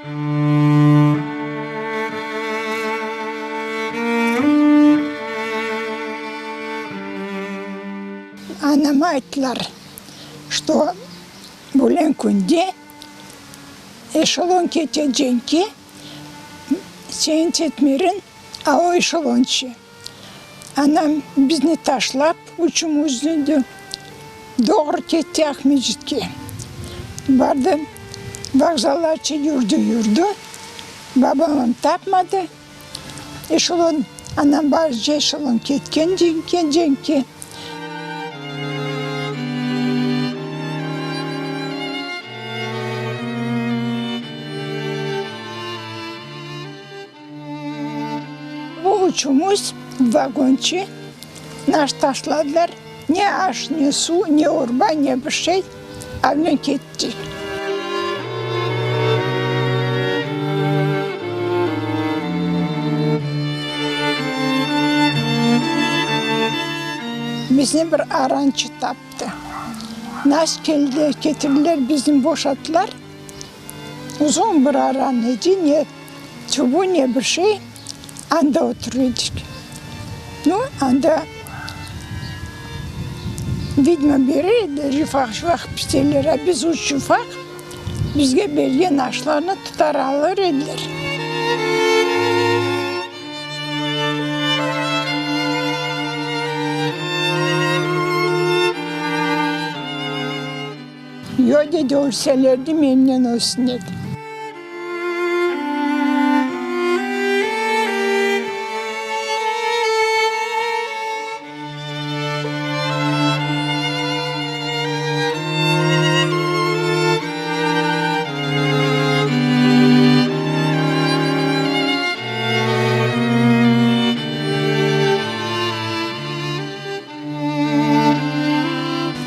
Anama ayttılar, çto bülen künde eşelon kete cenkke, seniñ tetmiriñ a o eşelonçı. Anam bizni taşlap, üçümizni de doğru ketti Aqmescitke. Bardı, vokzallarca yürdi-yürdi, babamam tapmadı. Eşelon, anam barca eşelon ketken cenkke, cenkke. Bu üçümiz vagonçı, naş taşladılar, ne aş, ne suv, ne urba, ne bir şey, avnen kettik. Bizni bir arançı taptı. Nas keldi, ketirdiler, bizni boşattılar. Uzun bir aran edi, ne çubu, ne bir şey, anda oturır edik. Nu, anda, vidimo, berir ediler, yufaq-yufaq piteler, a biz üç yufaq, bizge bergen aşlarnı tutar alır ediler. Yoq, dedi, ölseler de mennen ölsün, dedi.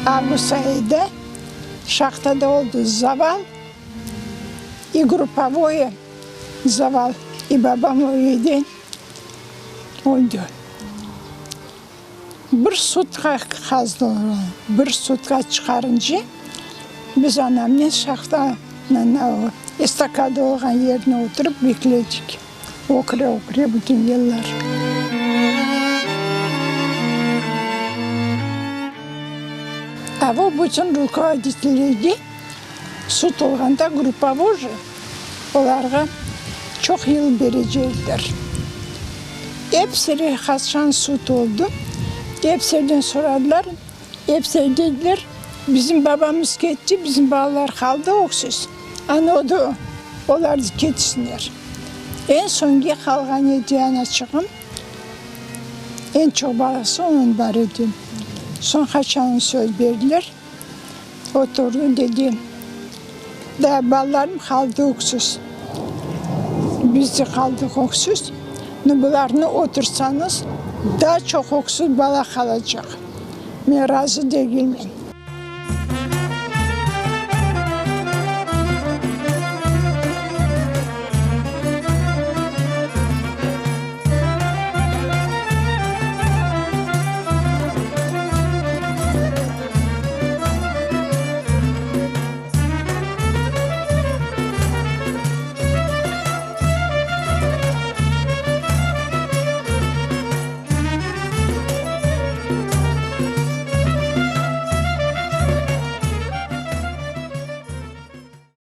Avgust ayında şahtada oldı zaval, i gruppovoye zaval, i babam o yerde öldi. Bir sutka qazdılar onı, bir sutka çıqarınca biz anamnen şahtanıñ estakada olğan yerine oturıp bekledik. Öküre-öküre bütün yıllar. A bu bütün rukovoditellerge sud olğanda gruppovoy je, olarğa çoq yıl berecekler. Episi qaçan sud oldı, episinden soradılar, episi dediler, bizim babamız ketti, bizim balalar qaldı öksüz. Ana o da, olar da ketsinler. Eñ soñki qalğan edi anaçığım, eñ çoq balası onıñ bar edi. Soñ haçanı söz berdiler, oturdı, dedi, daa balalarım qaldı öksüz, biz de qaldıq öksüz, no bularnı oturtsañız, daa çoq öksüz bala qalacaq, men razı degilmen.